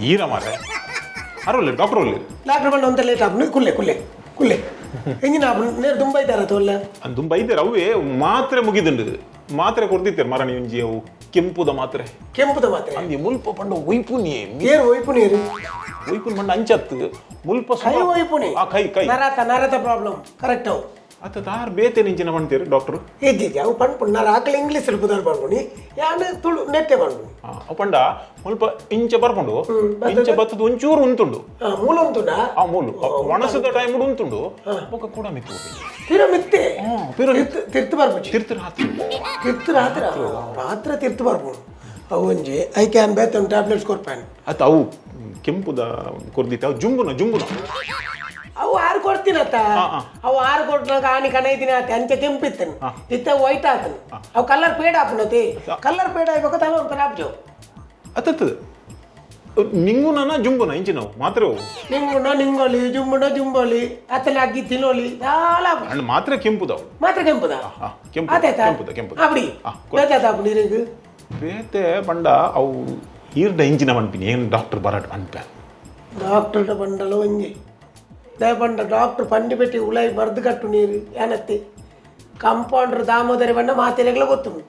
ಈರ ಮಾರೆ ಅರೋಲ್ಲ ಡಾಕ್ಟರ್ ಒಳ್ಳೆ. ಡಾಕ್ಟರ್ ಬಂದು ಅಂತ ಲೇಟ್ ಆಪುಂಡು. ಕುಲ್ಲೆ ಕುಲ್ಲೆ ಕುಲ್ಲೆ. ಎಂಜಿನ ಆಪುಂಡು? ನೇರು ದುಂಬ ಇದ್ದಾರ ತೋಲ್ಲ. ದುಂಬ ಐತೆರ್. ಅವೇ ಮಾತ್ರೆ ಮುಗಿದುಂಡು. ಮಾತ್ರೆ ಕೊಡ್ತಿತ್ತೇರು ಮರಣಿ ಒಂಜಿ, ಅವು ಕೆಂಪುದ ಮಾತ್ರೆ. ಕೆಂಪುದ ಮಾತ್ರೆ. ಅಂದಿ ಮುಲ್ಪ ಪಂಡ ಒಯ್ಪುನಿ. ಏರು ಒಯ್ಪು ನೀರು. ಒಯ್ಪುನ್ ಪಂಡ ಅಂಚತ್ತು ಮುಲ್ಪ. ಕೈ ಒಯ್ಪುನಿ. ಆ ಕೈ ಕೈ. ನರಾತ ನರತ ಪ್ರಾಬ್ಲಮ್ ಕರೆಕ್ಟ್ ಅವು. ಅತ್ತ ತಾರ್ ಬೇತೆ ನಿಂಚಿನ ಪಂತೀರು ಡಾಕ್ಟರ್? ಇಜ್ಜಿ, ಅವು ಪನ್ಪುಂಡು. ನರ ಆಕಲೆ ಇಂಗ್ಲೀಷ್ ಪುದರ್ ಪನ್ಪುನಿ, ಯಾನ್ ತುಳು ನೆಟ್ಟೆ ಪನ್ಪುನಿ. ಅವು ಪಂಡ ಮುಲ್ಪ ಇಂಚ ಬರ್ಪುಂಡು, ಇಂಚ ಬತ್ತದ ಒಂಚೂರು ಉಂತುಂಡು. ಮೂಲ ಉಂತುಂಡ. ಆ ಮೂಲು ಒಣಸದ ಟೈಮ್ ಉಂತುಂಡು, ಬೊಕ ಕೂಡ ಮಿತ್ತು. ಪಿರ ಮಿತ್ತೆ. ಪಿರ. ತಿರ್ತು ತಿರ್ತು ಬರ್ಪುಜಿ. ತಿರ್ತು ರಾತ್ರಿ. ತಿರ್ತು ರಾತ್ರಿ ರಾತ್ರಿ ತಿರ್ತು ಬರ್ಪುಂಡು. ಅವು ಒಂಜಿ I can ಬೇತೆ ಒಂದು ಟ್ಯಾಬ್ಲೆಟ್ಸ್ ಕೊರ್ಪೇನು. ಅತ್ತ, ಅವು ಕೆಂಪುದ ಕೊರ್ದಿತ್ತೆ, ಅವು ಜುಂಬುನ ಜುಂಬುನ. ಅವು ಆರು ಕೊಡ್ತೀನತ್ತ. ಆ, ಆ. ಅವು ಆರು ಕೊಟ್ಟನಾಗ ಆನಿ ಕಣೈದಿನ ಆತೆ ಅಂಚೆ ಕೆಂಪಿತ್ತನು, ಇತ್ತೆ ವೈಟ್ ಆತನು. ಅವು ಕಲರ್ ಪೇಡ್ ಆಪುನತಿ. ಕಲರ್ ಪೇಡ್ ಆಯ್ಬೇಕು ತಲ ಒಂಥರ ಆಪ್ಜು. ಅತ್ತತ್ತು ನಿಂಗುನ ಜುಂಬುನ ಇಂಚಿನವು ಮಾತ್ರೆ ಅವು. ನಿಂಗುಣ ನಿಂಗೊಲಿ, ಜುಂಬುಣ ಜುಂಬೋಲಿ, ಅತ್ತನ ಅಗ್ಗಿ ತಿನ್ನೋಲಿ ದಾಲ ಆಪುಂಡು. ಅಂಡ್ ಮಾತ್ರೆ ಕೆಂಪುದವು. ಮಾತ್ರ ಕೆಂಪುದ. ಕೆಂಪು. ಆತಾಯ್ತಾ? ಕೆಂಪುದ ಕೆಂಪುದ. ಅಪಡಿ. ಕೊಡು. ಬೇತಾತ ಆಪುಂಡು ಇರೆಗ್? ಬೇತೆ ಪಂಡ ಅವು ಈರ್ಡ ಇಂಚಿನ ಪನ್ಪಿನಿ ಏನು ಡಾಕ್ಟರ್ ಬರಟ್ ಪನ್ಪೆ. ಡಾಕ್ಟರ್ ಬಂಡಲ ಒಂಜಿ ದಾಯ ಪಂಡ ಡಾಕ್ಟರ್ ಪಂಡಿ ಪೆಟ್ಟಿ ಉಲಾಯಿ ಮರ್ದು ಕಟ್ಟು ನೀರು ಏನತ್ತಿ ಕಂಪೌಂಡರ್ ದಾಮೋದರಿ ಬಂಡ ಮಾತಿರೆಗ್ಲ ಗೊತ್ತುಂಡು,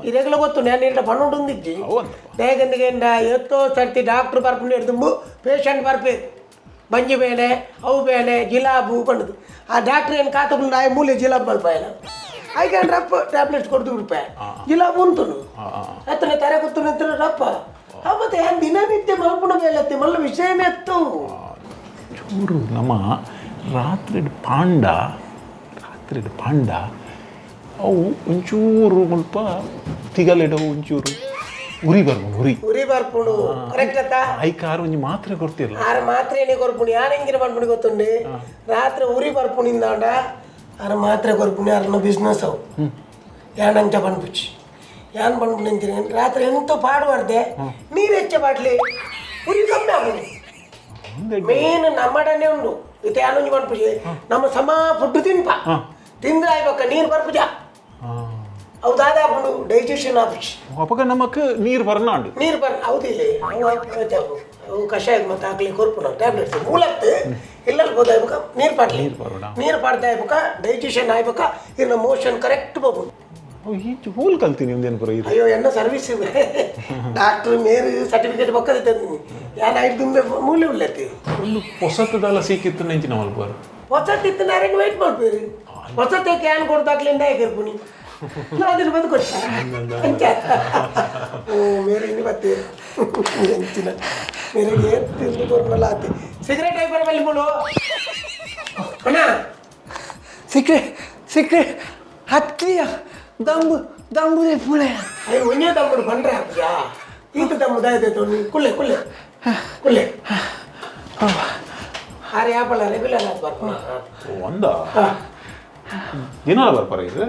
ಇರೆಗ್ಲ ಗೊತ್ತುಂಡು. ನಾನು ಇರ್ಡ ಪನ್ನುಂಡುಂದಿಜ್ಜಿ. ಅವು ಅಂತಪ್ಪ. ದೇಗಂದಿಗೆ ಎತ್ತೋ ಸರ್ತಿ ಡಾಕ್ಟ್ರ್ ಬರ್ಪುಂಡು ದುಂಬು ಪೇಷಂಟ್ ಬರ್ಪೇರು. ಬಂಜಿ ಬೇನೆ, ಅವು ಬೇನೆ, ಜಿಲಾಬು ಪಂಡುದು. ಆ ಡಾಕ್ಟ್ರ್ ಏನು ಕಾತುಕೊಂಡು ಆಯ್ ಮೂಲೆ ಜಿಲಾಬ್ ಮಲ್ಪಾಯನ ಐಕನ್ ರಪ್ಪ ಟ್ಯಾಬ್ಲೆಟ್ಸ್ ಕೊಡ್ದು ಬಿಡ್ಪಾಯ. ಜಿಲಾಬ್ ಉಂಟುನು. ಆ, ಆ. ಹತ್ರ ತರೆ ಕೂತು ನಿಂತ್ರ ರಪ್ಪ. ಮತ್ತೆ ದಿನನಿತ್ಯ ಮಲ್ಪುಣ ಬೇಲತ್ತಿ ಮಲ್ಲ ವಿಷಯನೇ ಎತ್ತು. ಚೂರು ನಮ್ಮ ರಾತ್ರಿ ಪಾಂಡ, ರಾತ್ರಿ ಪಾಂಡ ಅವು ಒಂಚೂರು ಮುಲ್ಪ ತಿಗಲೆಡವು ಒಂಚೂರು ಉರಿ ಬರ್ಪುಂಡು, ಉರಿ. ಉರಿ ಬರ್ಪುಂಡು, ಕರೆಕ್ಟ್ ಅತ್ತ. ಐಕಾರು ಒಂಜಿ ಮಾತ್ರೆ ಕೊಡ್ತಿರಲ್ಲ. ಆರ ಮಾತ್ರೆ ಎಣ್ಣೆ ಕೊರ್ಪುಣಿ. ಯಾರು ಹೆಂಗಿನ ಪನ್ಪುಣಿ ಗೊತ್ತುಂಡು? ರಾತ್ರಿ ಉರಿ ಬರ್ಪುಣಿಂದಾಂಡ ಆರ ಮಾತ್ರೆ ಕೊರ್ಪುಣಿ. ಅರ್ನ ಬಿಸ್ನೆಸ್ ಅವು. ಯಾನಂಚ ಪನ್ಪುಚಿ, ಯಾನ್ ಪನ್ಪುಣಿ ಅಂತೀನಿ. ರಾತ್ರಿ ಎಂತ ಪಾಡುವಾರ್ದೆ ನೀರು ಹೆಚ್ಚ ಬಾಟ್ಲಿ, ಉರಿ ಕಮ್ಮಿ ಆಪುಂಡು. ಮೇನ್ ನಮ್ಮಡನೆ ಉಂಡು. ಇತ್ತೆ ಯಾನೊಂಜಿ ಪನ್ಪುಜಿ, ನಮ್ಮ ಸಮ ಫುಡ್ ತಿನ್ಪ ತಿಂದ್ರೆ ಆಯ್ಬಕ್ಕ ನೀರು ಬರ್ಪುಜ. ಅವು ದಾದ ಆಪುಂಡು? ಡೈಜೆಷನ್ ಆಪುಜಿ. ಅಪಗ ನಮಕ್ ನೀರು ಬರ್ನಾಂಡು. ನೀರು ಬರ್ ಹೌದಿಲ್ಲ. ಅವು ಅವು ಅವು ಕಷಾಯ ಮತ್ತೆ ಹಾಕ್ಲಿ ಕೊರ್ಪುನ ಟ್ಯಾಬ್ಲೆಟ್ಸ್ ಮೂಲತ್ತು ಇಲ್ಲ ಬೋದಾಯ್ಬಕ ನೀರು ಪಾಡ್ಲಿ. ನೀರು ಪಾಡೋಣ. ನೀರು ಪಾಡ್ತಾ ಆಯ್ಬಕ ಡೈಜೆಷನ್ ಆಯ್ಬಕ ಇನ್ನು ಮೋಷನ್ ಕರೆಕ್ಟ್ ಹೋಗ್ಬೋದು. ಅವು ಈಚೆ ಹೋಲ್ ಕಲ್ತೀನಿ ಒಂದೇನು ಪುರ ಇದು. ಅಯ್ಯೋ, ಎಣ್ಣ ಸರ್ವಿಸ್ ಡಾಕ್ಟರ್ ಮೇರು ಸರ್ಟಿಫಿಕೇಟ್ ಬೊಕ್ಕದ ತಂದಿನಿ ಯಾನ್. ಐದು ದುಂಬೆ ಮೂಲೆ ಉಲ್ಲತ್ತಿ. ಒಂದು ಪೊಸತ್ತದಲ್ಲ ಸೀಕಿತ್ತು ನೆಂಚಿನ ಮಲ್ಪರು. ಹೊಸತಿತ್ತು, ನಾರೇನು ವೇಟ್ ಮಾಡ್ಬೇರಿ? ಹೊಸತೆ can ಕೊಡ್ದಾಕ್ಲಿಂದ ಹೇಗಿರ್ಪುನಿ ಅದನ್ನ ಬಂದು ಕೊಟ್ಟ ಅಂಚ. ಓ ಮೇರೆ ಇನ್ನು ಬತ್ತೀರಿ ಎಂಚಿನ ಮೇರೆಗೆ ಏನ್ ತಿಂದು ಕೊರ್ನಲ್ಲ ಆತಿ. ಸಿಗರೇಟ್ ಐಬರ್ ಬಲ್ಲಿ ಮುಳು ಅಣ್ಣ. ಸಿಕ್ರೆ ಸಿಕ್ರೆ ಹತ್ತಿಯ ದಂಬು ದಂಬುದೆ ಪುಳೆ. ಅಯ್ಯೋ, ಒಂದೇ ತಮ್ಮಡು ಪಂಡ್ರೆ ಹಾಕ್ಯಾ? ಈತ ತಮ್ಮ ದಾಯ್ತು. ಕುಲ್ಲೆ ಕುಲ್ಲೆ ಕುಲ್ಲೆ. ಆರೆ ಯಾಪಲ್ಲ ರೆಗ್ಯುಲರ್ ಆಗಿ ಬರ್ಪುನ. ಒಂದ ದಿನಾಲ ಬರ್ಪಾರ ಇದು?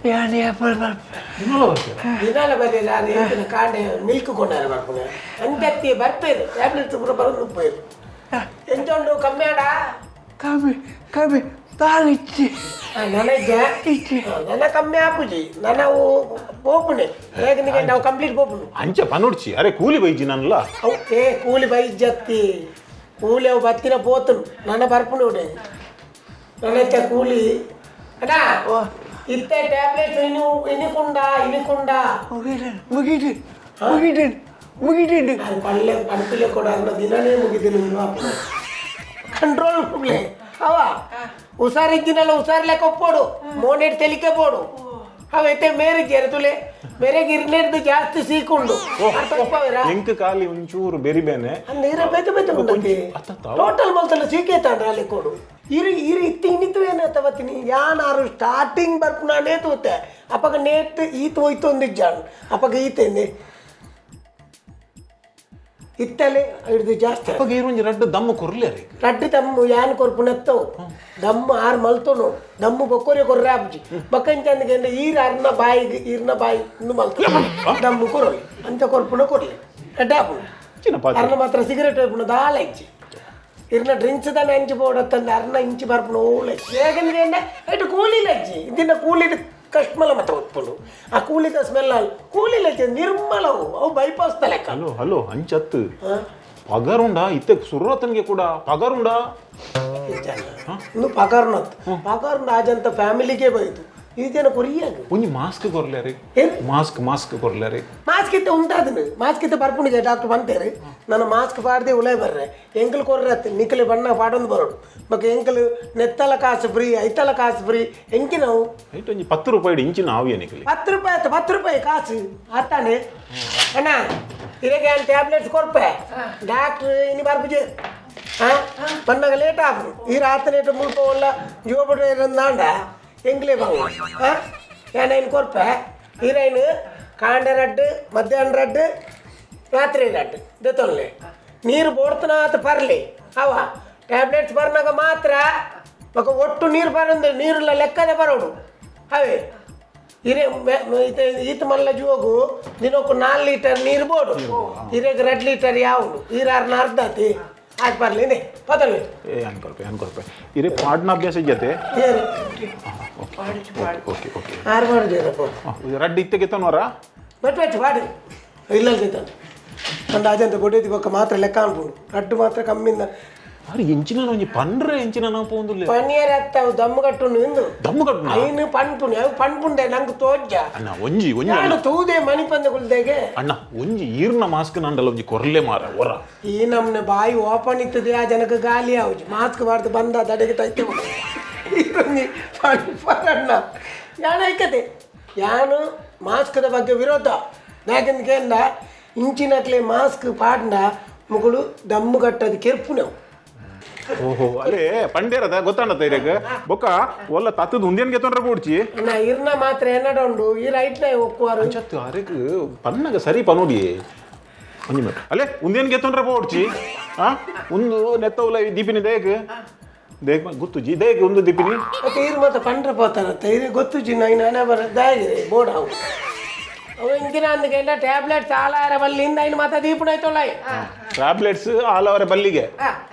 ಯಾನ್ ಏಪಲ್ ಬರ್ಪೆ. ದಿನಾಲ ಬರ್ತೀರ? ದಿನಾಲ ಬರ್ಲಿಲ್ಲ. ಅದು ಎಂತಿನ ಕಾಂಡೆ ಮಿಲ್ಕ್ ಕೊಂಡಾರ ಬರ್ಪುನ ಅಂಚತ್ತಿ ಬರ್ಪೇರು. ಟ್ಯಾಬ್ಲೆಟ್ಸ್ ಪೂರ ಬರೋದು ಪೋಯಿರು. ಎಂಚ ಉಂಡು? ಕಮ್ಮಿ ಆಡ? ಕಮ್ಮಿ ಕಮ್ಮಿ ತಾಳಿಚ್ಚಿ. ನನಗೆ ಇಚ್ಚಿ. ನನ್ನ ಕಮ್ಮಿ ಆಪುಜಿ. ನನ್ನ ಪೋಪುಣೆ ಹೇಗೆ ನಾವು ಕಂಪ್ಲೀಟ್ ಪೋಪುಂಡು. ಅಂಚ ಪನುಡ್ಚಿ ಅರೆ ಕೂಲಿ ಬೈಜಿ ನನ್ಲ. ಅವು ಏ ಕೂಲಿ ಬೈಜತ್ತಿ. ಕೂಲಿ ಅವು ಬತ್ತಿನ ಪೋತನು. ನನ್ನ ಬರ್ಪುಂಡು ಉಡೆ ನನ್ನ ಕೂಲಿ ಅಣ್ಣ. ಇತ್ತೆ ಟ್ಯಾಬ್ಲೆಟ್ಸ್ ಇನ್ನು ಇನಿಕುಂಡ ಇನಿಕುಂಡ. ಮುಗಿಟು ಮುಗಿಟು ಮುಗಿಟು ಮುಗಿಟು. ಅದು ಪಲ್ಲೆ ಪಂಪಿಲೆ ಕೊಡ ಅನ್ನೋ ದಿನನೇ ಮುಗಿದಿಲ್ಲ. ಕಂಟ್ರೋಲ್ ಕುಡ್ಲೆ ಅವ ಹುಷಾರಿದ್ದಿನಲ್ಲ. ಹುಷಾರ್ಲೆಕ್ಕ ಒಪ್ಪೋಡು, ಮೋನೆಟ್ ತೆಲಿಕೆ ಬೋಡು. ಅವ ಐತೆ ಮೇರೆ ಜೇರುತುಲೆ ಮೇರೆ ಗಿರ್ನೇರ್ದು ಜಾಸ್ತಿ ಸೀಕುಂಡು ಅರ್ಥ ಒಪ್ಪವೇರಾ? ಎಂಕ್ ಖಾಲಿ ಒಂಚೂರು ಬೆರಿಬೇನೆ. ನೀರ ಬೇತೆ ಬೇತೆ ಉಂಡತಿ. ಅತ್ತತ್ತ. ಟೋಟಲ್ ಮಲ್ತಲ್ಲ ಸೀಕೇತಾಂಡ್ರ ಅಲ್ಲಿ ಕೊಡು. ಇರು ಇರು ಇತ್ತಿ ಇನ್ನಿತ್ತು ಏನಾತ ಬತ್ತೀನಿ. ಯಾನಾರು ಸ್ಟಾರ್ಟಿಂಗ್ ಬರ್ಪುನಾನೇ ತೂತೆ. ಅಪಗ ನೇಟ್ ಈತ ಹೋಯ್ತು ಒಂದಿಜ್ಜಾನ್. ಅಪಗ ಈತೇನೆ ಇತ್ತಲೆ ಹಿಡ್ದು ಜಾಸ್ತಿ. ಅಪ್ಪಗ ಇರು ಒಂಜಿ ರಡ್ಡು ದಮ್ಮು ಕೊರ್ಲೆ ರೀ. ರಡ್ಡು ದಮ್ಮು ಯಾನ್ ಕೊರ್ಪುನತ್ತವು. ದಮ್ಮು ಆರು ಮಲ್ತೋನು. ದಮ್ಮು ಬೊಕ್ಕೋರೆ ಕೊರ್ರೆ ಆಪುಜಿ. ಬೊಕ್ಕಂಚಂದಿಗೆ ಈರ್ ಅರ್ನ ಬಾಯಿಗೆ ಈರ್ನ ಬಾಯಿ ಇಂದು ಮಲ್ತು ದಮ್ಮು ಕೊರೊಲಿ ಅಂಚ ಕೊರ್ಪುನ ಕೊರ್ಲೆ ಎಡ್ಡೆ ಆಪುಂಡು. ಚಿನ್ನ ಪಾತ್ರೆ. ಅರ್ನ ಮಾತ್ರ ಸಿಗರೇಟ್ ಒಯ್ಪುನ ದಾಲ ಇಜ್ಜಿ. ಇರ್ನ ಡ್ರಿಂಕ್ಸ್ ದಾನೆ ಅಂಚಿ ಬೋಡತ್ತಂದು ಅರ್ನ ಇಂಚಿ ಬರ್ಪುನ ಓಲ ಹೇಗಂದ್ರೆ ಇಟ್ಟು ಕೂಲಿಲ ಇಜ್ಜಿ. ಇದನ್ನ ಕೂಲಿದ ಕಷ್ಮಲ ಮತ್ತೆ ಒತ್ಪುಂಡು. ಆ ಕೂಲಿದ ಸ್ಮೆಲ್ ಅಲ್ಲ. ಕೂಲಿಲ ಇಜ್ಜಿ, ನಿರ್ಮಲವು ಅವು ಬೈಪಾಸ್ ತಲೆಕ್ಕ. ಹಲೋ ಹಲೋ, ಅಂಚತ್ತು. ಪಗರುಂಡ ಇತ್ತೆ ಸುರ್ರತನ್ಗೆ ಕೂಡ ಪಗರುಂಡ. ಇನ್ನು ಪಗಾರ್ನತ್ ಪಗಾರ್ನ ಆಜಂತ ಫ್ಯಾಮಿಲಿಗೆ ಬೈತು ಈ ಜನ ಕೊರಿಯಾಗ. ಒಂಜಿ ಮಾಸ್ಕ್ ಕೊರ್ಲೇರಿ. ಏನ್? Mask mask ಕೊರ್ಲೇರಿ. ಮಾಸ್ಕ್ ಇತ್ತ ಉಂಟಾದನು ಮಾಸ್ಕ್ ಇತ್ತ ಬರ್ಪುಣಿಗೆ ಡಾಕ್ಟರ್ ಬಂತೇರಿ ನನ್ನ ಮಾಸ್ಕ್ ಪಾಡ್ದೆ ಉಲೇ ಬರ್ರೆ ಎಂಕಲ್ ಕೊರ್ರತ್ತೆ ನಿಕಲೆ ಬಣ್ಣ ಪಾಡೊಂದು ಬರೋಡು ಬೊಕ ಎಂಕಲ್ ನೆತ್ತಲ ಕಾಸು ಫ್ರೀ ಐತಲ ಕಾಸು ಫ್ರೀ ಎಂಕಿನವು. ಐಟ್ ಒಂಜಿ 10 ರೂಪಾಯಿ ಇಂಚಿನ ಆವಿಯ ನಿಕಲಿ. 10 ರೂಪಾಯಿ ಆಯ್ತು, 10 ರೂಪಾಯಿ ಕಾಸು ಆತಾನೆ ಅಣ್ಣ. ಇರಗೆ ಟ್ಯಾಬ್ಲೆಟ್ಸ್ ಕೊರ್ಪೆ ಡಾಕ್ಟ್ರ್ ಇನಿ ಬರ್ಪುಜೆ. ಹಾಂ ಬಂದಾಗ ಲೇಟ್ ಆಪು ಈ ರಾತ್ರಿ ಲೇಟ್ ಮುಲ್ಪ ಒಲ್ಲ ಜೋಬಡ ಇರಂದಾಂಡ ಎಂಗ್ಲೇ ಬಂಗ. ಹಾಂ ಏನೇನು ಕೊರ್ಪೆ ಹೀರೋಯಿನ್ ಕಾಂಡ ರಡ್ಡು ಮಧ್ಯಾಹ್ನ ರಡ್ಡು ರಾತ್ರಿ ರಡ್ಡು ದೆತ್ತೊನ್ಲೆ ನೀರು ಬೋಡ್ತನ ಆತ ಪರ್ಲಿ ಅವ ಟ್ಯಾಬ್ಲೆಟ್ಸ್ ಬರ್ನಾಗ ಮಾತ್ರ ಬೊಕ ಒಟ್ಟು ನೀರು ಬರಂದು ನೀರುಲ್ಲ ಲೆಕ್ಕದ ಬರೋಡು ಅವೇ ಹಿರೇ ಈತ ಮಲ್ಲ ಜೋಗು ದಿನಕ್ಕೂ 4 ಲೀಟರ್ ನೀರು ಬೋಡು ಹಿರೇಗೆ 2 ಲೀಟರ್ ಯಾವುದು ಈರಾರ್ನ ಅರ್ಧ ಆತಿ ಆಯ್ತು ಬರ್ಲಿ ನೇ ಪದಲಿ. ಏ ಅನ್ಕೊರ್ಪೆ ಅನ್ಕೊರ್ಪೆ ಇರೇ ಪಾಡ್ನ ಅಭ್ಯಾಸ ಜೊತೆ. ಏರು ಓಕೆ ಓಕೆ. ಆರು ಮಾಡಿ ಜೇರಪ್ಪ. ರಡ್ಡು ಇತ್ತಗೆ ತನೋರ. ಬಟ್ ಬಟ್ ಬಾಡಿ ಇಲ್ಲ ಜೊತೆ ಒಂದು ಅಜಂತ ಬೊಡೇದಿ ಬೊಕ್ಕ ಮಾತ್ರ ಲೆಕ್ಕ ಅನ್ಬೋದು ರಡ್ಡು ಮಾತ್ರ ಕಮ್ಮಿಂದ. ಅರೆ ಎಂಚಿನ ಒಂಜಿ ಪನ್ರೆ ಎಂಚಿನ ನಾವು ಪೋಂದುಲ್ಲೆ. ಪನಿಯರ್ ಅತ್ತವು ದಮ್ಮು ಕಟ್ಟುನು ಇಂದು. ದಮ್ಮು ಕಟ್ಟುನ? ಐನು ಪನ್ಪುಣಿ ಅವು ಪನ್ಪುಂಡೆ ನಂಗೆ ತೋಜ್ಜ. ಅಣ್ಣ ಒಂಜಿ ಒಂಜಿ ಯಾರು ತೂದೆ ಮಣಿಪಂದ ಕುಲ್ದೆಗೆ. ಅಣ್ಣ ಒಂಜಿ ಈರ್ನ ಮಾಸ್ಕ್ ನಂಡಲ್ಲ ಒಂಜಿ ಕೊರ್ಲೆ ಮಾರ ಒರ. ಈ ನಮ್ನೆ ಬಾಯಿ ಓಪನ್ ಇತ್ತದೆ ಆ ಜನಕ್ಕೆ ಗಾಲಿ ಆವುಜಿ ಮಾಸ್ಕ್ ಬಾರ್ದು ಬಂದ ದಡೆಗೆ ತೈತೆ ಇದೊಂಜಿ ಪನ್ಪರಣ್ಣ ಯಾಣ ಐಕತೆ ಯಾನು ಮಾಸ್ಕ್ದ ಬಗ್ಗೆ ವಿರೋಧ ಯಾಕಂದ್ರೆ ಕೇಂದ್ರ ಇಂಚಿನಕ್ಲೆ ಮಾಸ್ಕ್ ಪಾಡ್ಂಡ ಮುಗುಳು ದಮ್ಮು ಕಟ್ಟದು ಕೆರ್ಪುನವು. ಓಹೋ ಅಲ್ಲೇ ಪಂಡೇರದ ಗೊತ್ತಾಣತ್ತ ಇರಗ ಬೊಕ್ಕ ಒಲ್ಲ ತತ್ತದ ಉಂದೇನ್ಗೆ ತೊಂದ್ರೆ ಬೋಡ್ಚಿ. ಅಣ್ಣ ಇರ್ನ ಮಾತ್ರ ಎನ್ನಡ ಉಂಡು ಈ ರೈಟ್ನ ಒಕ್ಕುವಾರು. ಅಂಚತ್ತು ಅರೆಗ್ ಪನ್ನಗ ಸರಿ ಪನೋಡಿ ಒಂಜಿ ಮಿನಿಟ್ ಅಲ್ಲೇ ಉಂದೇನ್ಗೆ ತೊಂದ್ರೆ ಬೋಡ್ಚಿ. ಆ ಒಂದು ನೆತ್ತವುಲ ದೀಪಿನಿ ದೇಗ್ ದೇಗ್ ಗೊತ್ತುಜಿ ದೇಗ್ ಒಂದು ದೀಪಿನಿ. ಮತ್ತೆ ಇರ್ ಮತ್ತೆ ಪಂಡ್ರ ಪೋತಾರತ್ತ ಇರು ಗೊತ್ತುಜಿ ನೈ ನಾನೇ ಬರ ದಾಯಿರಿ ಬೋರ್ಡ್ ಅವು ಅವು ಇಂದಿನ ಅಂದಕ್ಕೆ ಟ್ಯಾಬ್ಲೆಟ್ಸ್ ಆಲಾರ ಬಲ್ಲಿಂದ ಇನ್ನು ಮತ್ತೆ ದೀಪುಣ ಆಯ್ತೊಳ್ಳಾಯ್. ಟ್ಯಾಬ್ಲೆಟ್ಸ್ ಆಲವರ ಬಲ್ಲಿಗೆ.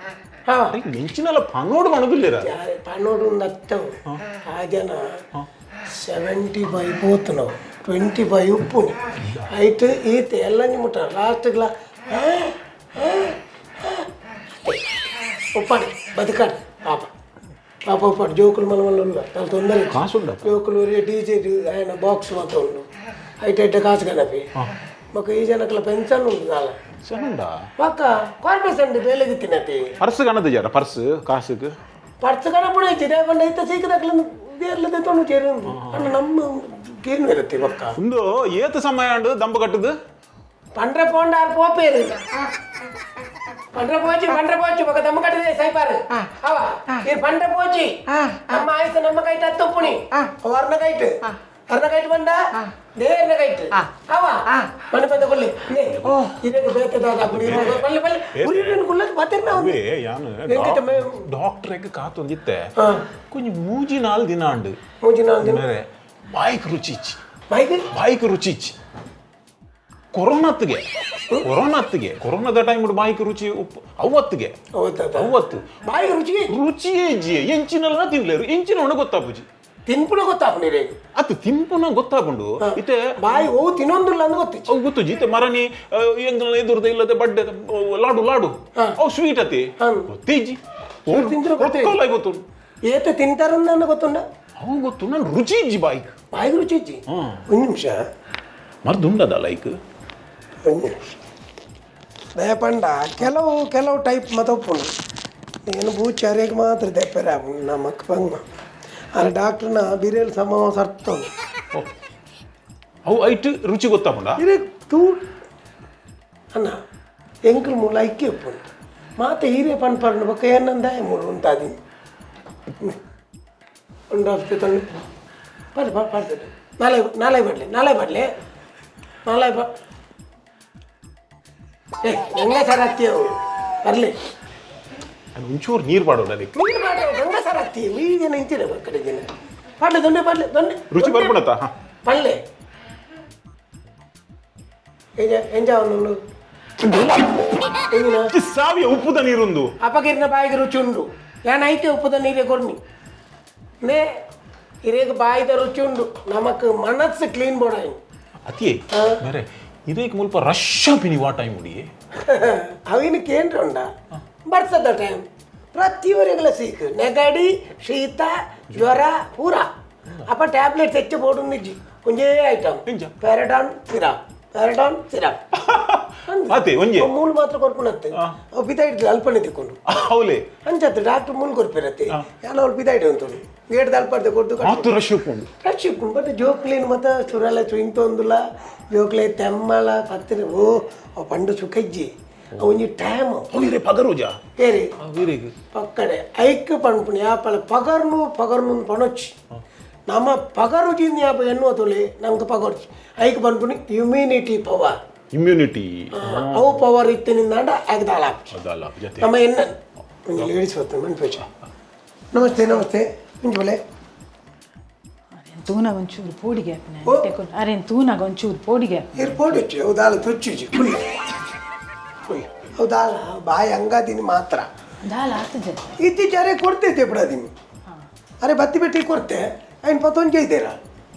ಹಾ ಮಿಂಚಿನಲ್ಲ ಪನೋಡು ಮಣಗುಲ್ಲಿರ. ಪನ್ನೋಡು ಒಂದು ಹತ್ತವು ಆ ಜನ 75 ಪೋತು ನಾವು 25 ಉಪ್ಪುನಿ ಆಯ್ತು ಈತ ಎಲ್ಲ ನಿಮ್ಮಟ ಲಾಸ್ಟ್ಗ್ಲ ಉಪ್ಪಾಡಿ ಬದುಕಾಡಿ ಪಾಪ ಪಾಪ ಉಪ್ಪಾಡು ಜೋಕುಲು ಮಲ್ಲ ಮಲ್ಲ ಉಲ್ಲ ತಲೆ ತೊಂದರೆ ಕಾಸುಂಡ ಜೋಕುಲು ಡಿ ಜೆ ఆయన ಬಾಕ್ಸ್ ಮಾತ ಉಂಡು ಐಟ್ ಐಟ ಕಾಸು ಗಣಪಿ ಮಕ್ಕ ಈ ಜನಕ್ಲ ಪೆನ್ಷನ್ ಉಂಟು ದಾಲ. ಸನುಂಡ ಪಕ್ಕ ಕಾರ್ಪೊರೇಷನ್ ಬೇಲೆಗೆ ತಿನ್ನತಿ. ಪರ್ಸ್ ಕಣದ ಜರ ಪರ್ಸ್ ಕಾಸುக்கு ಪರ್ಸ್ ಕಣಪುಣ ಇತ್ತು ರೇಪಂಡ ಇತ್ತ ಸೀಕದಕ್ಲ ದೇರ್ಲದೆ ತೊಂಡು ಚೇರು ಅಣ್ಣ ನಮ್ಮ ಏನು ಇರುತ್ತೆ ಪಕ್ಕ. ಒಂದು ಏತ ಸಮಯ ಉಂಡು ದಂಬ ಕಟ್ಟುದು. ಪಂಡ್ರೆ ಪೋಂಡಾರ್ ಪೋಪೇರು ಪಂಡ್ರೆ ಪೋಚಿ ಪಂಡ್ರೆ ಪೋಚಿ ಬೊಕ ದಮ್ಮ ಕಟ್ಟದೆ ಸೈಪಾರು ಅವ ಇದು ಪಂಡ್ರೆ ಪೋಚಿ ನಮ್ಮ ಆಯ್ತು ನಮ್ಮ ಕೈಟ್ ಹತ್ತುಪ್ಪುಣಿ ಅರ್ನ ಕೈಟ್ ಅರ್ನ ಕೈಟ್ ಬಂಡ ದೇರ್ನ ಕೈಟ್ ಅವ ಮನೆ ಬಂದ ಕೊಲ್ಲಿ ಇದಕ್ಕೆ ಬೇತದಾದ ಪಲ್ಲೆ ಪಲ್ಲೆ ಉರಿನ ಕುಲ್ಲ ಬತ್ತಿರ್ನ ಅವೇ ಯಾನು ಎಂಕಿತ ಡಾಕ್ಟ್ರೇಗ್ ಕಾತೊಂದಿತ್ತೆ ಕೊಂಚ ಮೂಜಿ ನಾಲ್ ದಿನ ಅಂಡು ಮೂಜಿ ನಾಲ್ ದಿನ ಮೇರೆ ಬಾಯ್ಕ್ ರುಚಿ ಇಚ್ಚಿ. ಬೈಕ್ ಬಾಯ್ಕ್ ರುಚಿ ಇಚ್ಚಿ ಕೊರೋನಾತ್ತಿಗೆ ಕೊರೋನಾತ್ತಿಗೆ ಕೊರೋನಾದ ಟೈಮ್ ಬಾಯ್ಕ್ ರುಚಿ ಉಪ್ಪು ಅವತ್ತಿಗೆ ಅವತ್ತು ಬಾಯಿಗೆ ರುಚಿ ರುಚಿಯೇ ಇಜ್ಜಿ ಎಂಚಿನೆಲ್ಲ ತಿನ್ಲೇರು ಎಂಚಿನ ಒಣ ಗೊತ್ತಾಪುಜಿ ತಿನ್ಪುಣ ಗೊತ್ತಾಪುನಿ ರೇಗ್ ಅತ್ತು ತಿಂಪುನ ಗೊತ್ತಾಪುಂಡು ಇತ್ತೆ ಬಾಯಿ ಓ ತಿನ್ನೊಂದಿಲ್ಲ ಅಂದ್ ಗೊತ್ತಿಚ್ಚಿ ಅವು ಗೊತ್ತು ಜೀತೆ ಮರನಿ ಎಂಗಲ ಎದುರ್ದ ಇಲ್ಲದೆ ಬಡ್ಡೆ ಲಾಡು ಲಾಡು ಅವು ಸ್ವೀಟ್ ಅತಿ ಗೊತ್ತಿಜ್ಜಿ ತಿಂದ್ರೆ ಗೊತ್ತೇ ಗೊತ್ತು ಏತ ತಿಂತಾರಂದ ನನ್ನ ಗೊತ್ತುಂಡ ಅವು ಗೊತ್ತು ನಾನು ರುಚಿ ಇಜ್ಜಿ ಬಾಯ್ಕ್ ಬಾಯಿಗೆ ರುಚಿ ಇಜ್ಜಿ ಒಂದು ನಿಮಿಷ ಮರ್ದುಂಡದ ಲೈಕ್ ಒಂದು ನಿಮಿಷ ದಯಪಂಡ ಕೆಲವು ಕೆಲವು ಟೈಪ್ ಮತ ಉಪ್ಪುಂಡು నేను ಬೂಚಾರಿಗೆ ಮಾತ್ರ ದೆಪ್ಪರೆ ನಮಕ್ ಬಂಗ ಅಲ್ಲ ಡಾಕ್ಟ್ರನ ಬಿರಿಯಲ್ ಸಮ ಸರ್ತೋದು. ಅವು ಐಟ್ ರುಚಿ ಗೊತ್ತಾಪುಂಡ ಇರೆ ತೂ ಅಣ್ಣ ಎಂಕಲ್ ಮೂಲ ಐಕ್ಯ ಉಪ್ಪುಂಡು ಮಾತ ಹೀರೆ ಪನ್ಪರ್ನ ಬೊಕ್ಕ ಏನಂದ ಮೂಲು ಉಂಟಾದಿ ಒಂದು ಹಾಫ್ ತಂದು ಪಡ್ ಪಡ್ ಪಡ್ ನಾಳೆ ನಾಳೆ ಬಡಲಿ ನಾಳೆ ಬಡಲಿ ನಾಳೆ ಬ ಏ ಗಂಗಾಸರ ಹತ್ತಿ ಅವು ಬರಲಿ. ಒಂಚೂರು ನೀರು ಪಾಡೋಣ ಅದಕ್ಕೆ. ನೀರು ಪಾಡ ಗಂಗಾಸರ ಹತ್ತಿ ಈ ದಿನ ಇಂಚಿನ ಕಡೆ ದಿನ ಪಾಡ್ಲೆ ದೊಣ್ಣೆ ಪಾಡ್ಲೆ ದೊಣ್ಣೆ ರುಚಿ ಬರ್ಪುಣತ್ತ ಪಲ್ಲೆ ಎಂಜ ಎಂಜಿನ ಸಾವಿಯ ಉಪ್ಪುದ ನೀರುಂದು. ಅಪಗಿರಿನ ಬಾಯಿಗೆ ರುಚಿ ಉಂಡು ಏನಾಯ್ತು ಉಪ್ಪುದ ನೀರೇ ಕೊರ್ನಿ ನೇ ಇರೇಗ ಬಾಯಿದ ರುಚಿ ಉಂಡು ನಮಕ್ ಮನಸ್ಸು ಕ್ಲೀನ್ ಬೋಡ ಅತಿಯೇ ಬೇರೆ ಇದೇಕ್ ಮುಲ್ಪ ರಶ್ ಆಪಿನಿ ವಾ ಟೈಮ್ ಉಡಿಯೆ ಅವಿನ ಕೇಂದ್ರ ಉಂಡ ಬರ್ತದ ಟೈಮ್ ಪ್ರತಿಯೊರಿಗಳ ಸೀಕ್ ನೆಗಡಿ ಶೀತ ಜ್ವರ ಪೂರ ಅಪ್ಪ ಟ್ಯಾಬ್ಲೆಟ್ಸ್ ಹೆಚ್ಚು ಬೋಡು ನಿಜ್ಜಿ ಒಂಜೇ ಐಟಮ್ ಎಂಚ? ಪ್ಯಾರಡಾನ್ ಸಿರಪ್ ಪ್ಯಾರಡಾನ್ ಸಿರಪ್ ಅತೆ ಒಂಜೆ ಮೂಲು ಮಾತ್ರ ಕೊರ್ಪುನತ್ತೆ ಅವು ಪಿದಾಯಿಡ್ದು ಅಲ್ಪನೆ ತಿಕ್ಕೊಂಡು ಹೌಲೆ ಅಂಚತ್ತು ಡಾಕ್ಟರ್ ಮೂಲು ಕೊರ್ಪಿರತ್ತೆ ಯಾನ ಅವ್ಳು ಪಿದಾಯಿಡು ಅಂತೋಡು ಗೇಟ್ ಅಲ್ಪಡ್ದೆ ಕೊಡ್ದು ಮಾತು ರಶ್ ಉಪ್ಪುಂಡು ರಶ್ ಉಪ್ಪುಂಡು ಬಟ್ ಜೋಕ್ಲೇನು ಮತ್ತ ಸುರಲ ಚುಯಿಂತೊಂದುಲ ಜೋಕ್ಲೆ ತೆಮ್ಮಲ ಪತ್ತಿನ ಓ ಅವು ಪಂಡು ಸುಖಜ್ಜಿ ಅವು ಒಂಜಿ ಟೈಮ್ ಅವಿರೆ ಪಗರುಜ ಏರಿ ಅವಿರೆಗ್ ಪಕ್ಕಡೆ ಐಕ್ ಪನ್ಪುಣಿ ಯಾಪಲ ಪಗರ್ನು ಪಗರ್ನು ಪಣೊಚ್ಚಿ ನಮ್ಮ ಪಗರುಜಿಂದ ಯಾಪ ಎನ್ನುವ ತೊಲೆ ನಮ್ಗೆ ಪಗರ್ಚಿ ಐಕ್ ಪನ್ಪುಣಿ immunity power immunity ಅವು ಪವರ್ ಇತ್ತಿನಿಂದಾಂಡ ಆಗದಾಳ ಅದಲ್ಲ ಜೊತೆ ನಮ್ಮ ಎನ್ನ ಒಂಜಿ ಲೇಡೀಸ್ ಹೊತ್ತು ಮನ್ಪೇಚ ನಮಸ್ತೆ ನಮಸ್ತೆ ಒಂಜಿ ಬಲೆ ತೂನಾಗ ಒಂಚೂರು ಪೋಡಿಗೆ ಆಪಿನ ಓ. ಅರೆ ತೂನಾಗ ಒಂಚೂರು ಪೋಡಿಗೆ ಏರ್ ಪೋಡಿಚ್ಚು ಅವು ದಾಲ ತುಚ್ಚುಜಿ ಕುಳ್ಳಿ ಕುಳ್ಳಿ ಅವು ದಾಲ ಬಾಯಿ ಹಂಗಾದಿನಿ ಮಾತ್ರ ದಾಲ ಆತದೆ ಇತ್ತೀಚೆ ಅರೆ ಕೊಡ್ತೈತೆ ಬಿಡದಿನಿ ಅರೆ ಬತ್ತಿ ಬೆಟ್ಟಿ ಕೊಡ್ತೆ ಐನ್ ಪತ್ತೊಂಜೆ ಇದ್ದೀರಾ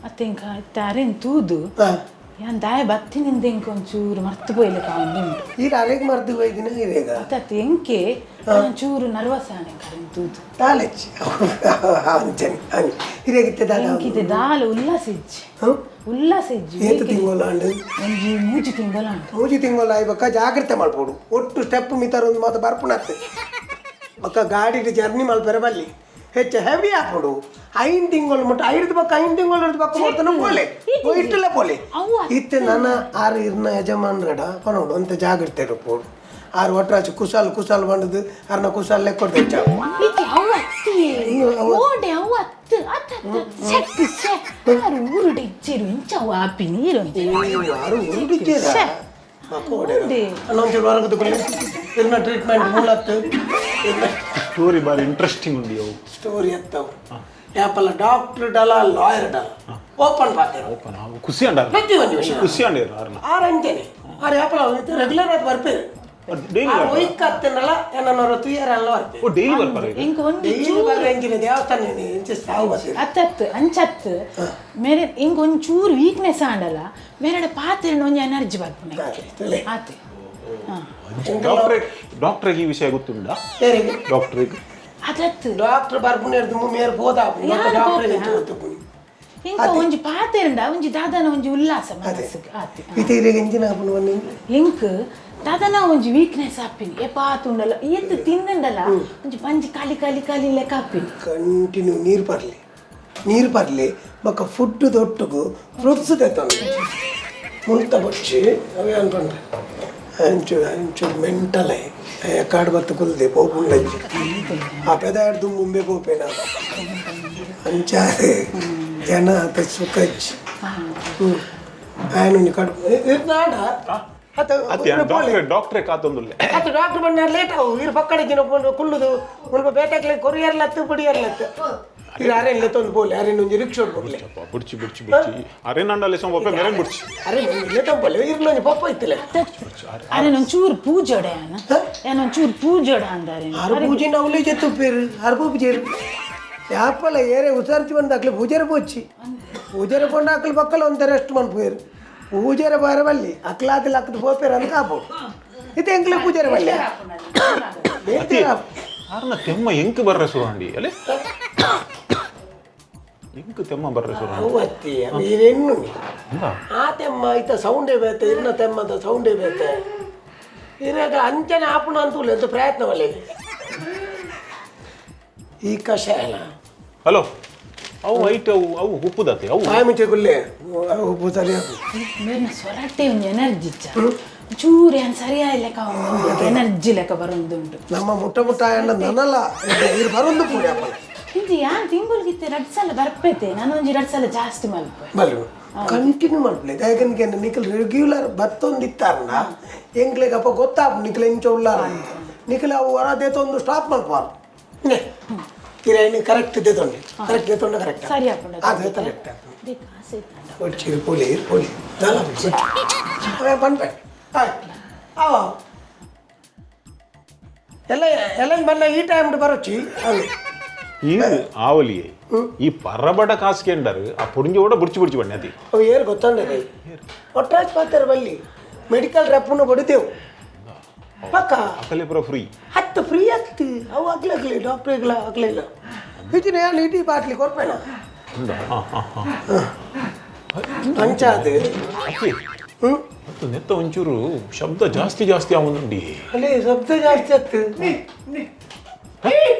ಅತ್ತೆ ಇಂಕ ಇತ್ತೆ ಅರೆನ್ ತೂದು ಹಾಂ ಯಾನ್ ದಾಯ ಬತ್ತಿನಿಂದ ಇಂಕ ಒಂಚೂರು ಮರ್ತು ಪೋಯ್ಲಿಕ್ಕೆ ಉಂಟು ಈಗ ಅರೆಗೆ ಮರ್ದು ಹೋಯ್ದಿನ ಇರೇಗ ಅತ್ತೆ ಅತ್ತೆ ಎಂಕೆ ಒಂಚೂರು ನರ್ವಸ್ ಆನೆ ಅರೆನ್ ತೂದು ದಾಲಚ್ಚಿ ಅಂಚನೆ ಹಂಗೆ ಹಿರಿಯಾಗಿತ್ತೆ ದಾಲ ಎಂಕಿದೆ ದಾಲ ಉಲ್ಲಾಸ ಇಜ್ಜಿ ಹ್ಮ್? ಉಲ್ಲಾಸ ಇಜ್ಜಿ ಏತು ತಿಂಗಳು ಅಂಡು ಒಂಜಿ ಮೂಜಿ ತಿಂಗಳ ಉಂಟು ಮೂಜಿ ತಿಂಗಳು ಆಯ್ಬಕ್ಕ ಜಾಗ್ರತೆ ಮಾಡ್ಬೋದು ಒಟ್ಟು ಸ್ಟೆಪ್ ಮಿತಾರ ಒಂದು ಮಾತು ಬರ್ಪುಣತ್ತೆ ಬಕ್ಕ ಗಾಡಿಗೆ ಜರ್ನಿ ಮಲ್ಪೆರ ಬಲ್ಲಿ ಹೆಚ್ಚು ಹೆವಿ ಹಾಕೊಡು ಐದು ತಿಂಗಳು ಮುಟ್ಟ ಐದು ಬಕ್ಕ ಐದು ತಿಂಗಳು ಹಿಡ್ದು ಬಕ್ಕ ಮಾಡ್ತಾನೆ ಪೋಲೆ ಇಟ್ಟಲ್ಲ ಪೋಲೆ ಅವ್ವ. ಇತ್ತೆ ನನ್ನ ಆರು ಇರ್ನ ಯಜಮಾನ್ರಡ ಪನೋಡು ಅಂತ ಜಾಗ್ರತೆ ಇರ್ಪೋಡು ಆರು ಒಟ್ರಾಚು ಕುಸಾಲ್ ಕುಸಾಲ್ ಬಂಡದು ಅರ್ನ ಕುಸಾಲ್ ಲೆಕ್ಕ ಹೆಚ್ಚ ಇತ್ತೆ ಅವು ಅತ್ತಿಯೇ ಓಡೆ ಅವು ಅತ್ತು ಅತ್ತ ಅತ್ತ ಸೆಕ್ ಸೆಕ್ ಆರು ಊರುಡೆ ಇಚ್ಚಿರು ಇಂಚ ಅವು ಆಪಿ ನೀರು ಯಾರು ಉರುಡಿದ್ದೀರ ಶ್ಯೆ. ಉರುಡೆ. ಒಂಚೂರು ಹೊರಗೆ ಇರ್ನ ಟ್ರೀಟ್ಮೆಂಟ್ ಮೂಲತ್ತು ಇರ್ನ ಸ್ಟೋರಿ ಬಾರಿ ಇಂಟ್ರೆಸ್ಟಿಂಗ್ ಉಂಡಿ ಅವು ಸ್ಟೋರಿ ಎತ್ತವು ಯಾಪಲ್ಲ ಡಾಕ್ಟರ್ ಡಲ ಲಾಯರ್ ಡಲ ಓಪನ್ ಪಾತೆ ಓಪನ್ ಅವು ಖುಷಿ ಅಂಡ ಪ್ರತಿ ಒಂದು ವಿಷಯ ಖುಷಿ ಅಂಡ ಆರ್ನ ಆರು ಅಂಚೆನೆ ಆರು ಯಾಪಲ್ಲ ರೆಗ್ಯುಲರ್ ಆಗಿ ಬರ್ಪೇರು ಡೈಲಿ ಆ ಒಯ್ಕ್ ಅತ್ತನಲ್ಲ ಏನನ್ನೋರು ತುಯ್ಯರಲ್ಲ ಬರ್ಪೇರು ಓ ಡೈಲಿ ಬರ್ತಾರೆ ಇಂಕ ಒಂದು ಡೈಲಿ ಬರ್ರೆ ಅಂಚಿನ ದೇವಸ್ಥಾನ ಇಂಚೆ ಸಾವು ಬರ್ತೀರಿ ಅತ್ತತ್ತು ಅಂಚತ್ತು ಮೇರೆ ಇಂಕ ಒಂಚೂರು ವೀಕ್ನೆಸ್ ಆಂಡಲ ಮೇರೆಡ ಪಾತ್ರೆ ಒಂಜಿ ಎನರ್ಜಿ ಬರ್ಪುನೆ ತುಲೆ. ಆತೆ ಡಾಕ್ಟ್ರೆ ಡಾಕ್ಟ್ರಿಗೆ ಈ ವಿಷಯ ಗೊತ್ತುಂಡ ಯಾರಿಗೆ ಡಾಕ್ಟ್ರಿಗೆ ಅದತ್ತು ಡಾಕ್ಟರ್ ಬರ್ಪುನ ಮೇರ್ ಬೋದ ಯಾರು ಡಾಕ್ಟರ್ ಪೋಪೆ? ಗೊತ್ತುಪುನಿ ಇಂಕ ಒಂಜಿ ಪಾತೆರಂಡ ಒಂಜಿ ದಾದನ ಒಂಜಿ ಉಲ್ಲಾಸ ಮನಸ್ಸಿಗೆ ಆತೆ ಇತ್ತೆ ಇರೆಗ್ ಇಂಚಿನ ಆಪುಂಡು ಬನ್ನಿ ಎಂಕ್ ದಾದನ ಒಂಜಿ ವೀಕ್ನೆಸ್ ಆಪಿನಿ ಏ ಪಾತುಂಡಲ ಏತ್ ತಿಂದಂಡಲ ಒಂಜಿ ಪಂಜಿ ಖಾಲಿ ಖಾಲಿ ಖಾಲಿ ಲೆಕ್ಕ ಆಪಿನಿ ಕಂಟಿನ್ಯೂ ನೀರು ಬರಲಿ ನೀರು ಬರಲಿ ಬೊಕ್ಕ ಫುಡ್ ದೊಟ್ಟುಗು ಫ್ರೂಟ್ಸ್ ತೆತ್ತೊಂದು ಮುಲ್ತ ಬೊಚ್ಚಿ ಅವೇ ಅನ್ಕೊಂಡ್ರೆ ಅಂಚೂರು ಅಂಚೂರು ಮೆಂಟಲ್ ಕಾಡು ಬತ್ತು ಕುಲ್ದೆ ಪೋಪುಂಡಂಚಿ ಆ ಪೆದಾಡ್ದು ಮುಂಬೆ ಪೋಪೇನ ಅಂಚಾರೆ ಜನ ಆತ ಸುಖಜ್ಜಿ ಹ್ಞೂ ಆಯನ ಕಡು ನಾಡ ಅತ್ತ ಅತ್ತೆ ಡಾಕ್ಟ್ರೆ ಡಾಕ್ಟ್ರೆ ಕಾತೊಂದುಲ್ಲೆ ಅತ್ತ ಡಾಕ್ಟರ್ ಬಂದ ಲೇಟ್ ಅವು ಇರು ಪಕ್ಕಡೆ ಜಿನ ಕುಲ್ಲುದು ಮುಲ್ಪ ಬೇಟಕ್ಲೆ ಕೊರಿಯರ್ಲತ್ತು ಪೊಡಿಯರ್ಲತ್ತು ಇರು ಅರೇನ್ ಲೆತ್ತೊಂದು ಪೋಲೆ ಅರೇನ್ ಒಂಜಿ ರಿಕ್ಷಾ ಪೋಲೆ ಬುಡ್ಚಿ ಬುಡ್ಚಿ ಬುಡ್ಚಿ ಅರೆ ನಂಡಲೆ ಸೋಂಬಪ್ಪೆ ಮೆರೆನ್ ಬುಡ್ಚಿ ಅರೆ ಲೆತ್ತೊಂದು ಪೋಲೆ ಇರ್ಲೊಂಜಿ ಪಪ್ಪ ಇತ್ತಲೆ ಅರೆ ಒಂಚೂರು ಪೂಜೋಡ ಯಾನ ಯಾನ ಒಂಚೂರು ಪೂಜೋಡ ಅಂದಾರೆ ಆರು ಪೂಜೆ ಅವಲೇ ಜೆತ್ತು ಪೇರು ಆರು ಪೂಜೆರು ಯಾಪಲ ಏರೆ ಉಸಾರ್ಚಿ ಬಂದು ಅಕ್ಲೆ ಪೂಜಾರ ಪೋಚಿ ಪೂಜಾರ ಪೋಂಡ ಅಕ್ಲು ಪಕ್ಕಲ ಒಂತ ರೆಸ್ಟ್ ಮನ್ಪೇರು ಪೂಜಾರ ಬಾರ ಬಲ್ಲಿ ಅಕ್ಲಾತಿಲ್ ಅಕ್ಕದ ಪೋಪೇರು ಅಂತ ಕಾಪೋಡು ಇದು ಎಂಕ್ಲೆ ಪೂಜಾರ ಬಲ್ಲೆ ಬೇತೆ ಆರ್ನ ತೆಮ್ಮ ಎಂಕ್ ಬರ್ರೆ ಸುರಾಂಡಿ ಅಲೆ ಎಂಕ್ ತೆಮ್ಮ ಬರ್ರೆ ಸುರಾಂಡಿ ಅವು ಅತ್ತಿ ಇರೇನು ಆ ತೆಮ್ಮ ಇತ್ತ ಸೌಂಡೇ ಬೇತೆ ಇರ್ನ ತೆಮ್ಮದ ಸೌಂಡೇ ಬೇತೆ ಇರಾಗ ಅಂಚನೆ ಆಪುಣ ಅಂತೂಲೆ ಅಂತ ಪ್ರಯತ್ನ ವಲ್ಲ ಈ ಕಷಾಯ ಅಲ್ಲ ಹಲೋ ಅವು ಐಟ್ ಅವು ಅವು ಉಪ್ಪುದತ್ತೆ ಅವು ಬಾಯಿ ಮುಂಚೆ ಗುಲ್ಲೆ ಅವು ಉಪ್ಪು ಸರಿ ಆಪು. ಮೇರ್ನ ಸೊರಟೆ ಒಂಜಿ ಎನರ್ಜಿ ಇಚ್ಚ ಚೂರು ಯಾನ್ ಸರಿಯಾಯಿ ಲೆಕ್ಕ ಎನರ್ಜಿ ಲೆಕ್ಕ ಬರೊಂದುಂಟು ನಮ್ಮ ಮುಟ್ಟ ಮುಟ್ಟ ಅಣ್ಣ ನನಲ್ಲ ಇರು ಬರೊಂದು ಪೂಡಿ ಅಪ್ಪಲ್ಲ ಇದು ಯಾನ್ ತಿಂಗಳಿಗೆ ರಡ್ ಸಲ ಬರ್ಪೇತೆ ನಾನು ಒಂಜಿ ರಡ್ ಸಲ ಜಾಸ್ತಿ ಮಲ್ಪೆ ಬಲ್ಲು ಕಂಟಿನ್ಯೂ ಮಲ್ಪಲೆ ಯಾಕಂದ್ರೆ ನಿಖಲ್ ರೆಗ್ಯುಲರ್ ಬತ್ತೊಂದಿತ್ತಾರನ ಎಂಕ್ಲೆಗ್ ಅಪ್ಪ ಗೊತ್ತಾಪ್ ನಿಖಲ್ ಇಂಚ ಉಲ್ಲಾರ ನಿಖಲ್ ಅವು ಹೊರ ದೇತೊಂದು ಸ್ಟಾಪ್ ಮಲ್ಪಾರು ಇರ ಕರೆಕ್ಟ್ ದೇತೊಂಡೆ ಕರೆಕ್ಟ್ ದೇತೊಂಡೆ ಕರೆಕ್ಟ್ ಸರಿ ಆಪುಂಡು ಅದು ಕರೆಕ್ಟ್ they ಕಾಸು ಇತ್ತಂಡ ಒಚ್ಚಿ ಇರ್ಪೋಲಿ ಇರ್ಪೋಲಿ ದಾಲ ಅವೇ ಪನ್ಪೆ ಆಯ್ ಆವ ಎಲ್ಲ ಎಲ್ಲ ಬನ್ನ ಈ ಟೈಮ್ ಬರೋಚಿ ಅಲ್ಲಿ ಈ ಆವಲಿಯೇ ಈ ಪರಬಡ ಕಾಸ್ಕೆಂಡರ್ ಆ ಪೊಡಿಂಜ ಓಡ ಬುಡ್ಚಿ ಬುಡ್ಚಿ ಬಣ್ಣಿ ಅತಿ ಅವು ಏರು ಗೊತ್ತಂಡೆ ಒಟ್ರಾಜ್ ಪಾತ್ರ ಬಲ್ಲಿ Medical ರೆಪ್ಪುನ ಬಡಿದೆವು ಪಕ್ಕ. ಅಕಲೆ ಪೂರ ಫ್ರೀ? ಹತ್ತು ಫ್ರೀ ಆಗ್ತಿ ಅವು ಆಗ್ಲಾಗ್ಲಿ ಡಾಕ್ಟ್ರಿಗಳ ಆಗ್ಲಿಲ್ಲ ಇದಿನ ಏನು ಇಡೀ ಬಾಟ್ಲಿ ಕೊರ್ಪೇಣ. ಉಂಡ ಹಾಂ ಹಾಂ ಹಾಂ. ಅಂಚಾದ. ಅತ್ತೆ. ಹ್ಞೂ. ಮತ್ತು ನೆತ್ತ ಒಂಚೂರು ಶಬ್ದ ಜಾಸ್ತಿ ಜಾಸ್ತಿ ಆವೊಂದುಂಡಿ. ಅಲ್ಲಿ ಶಬ್ದ ಜಾಸ್ತಿ ಆಗ್ತದೆ.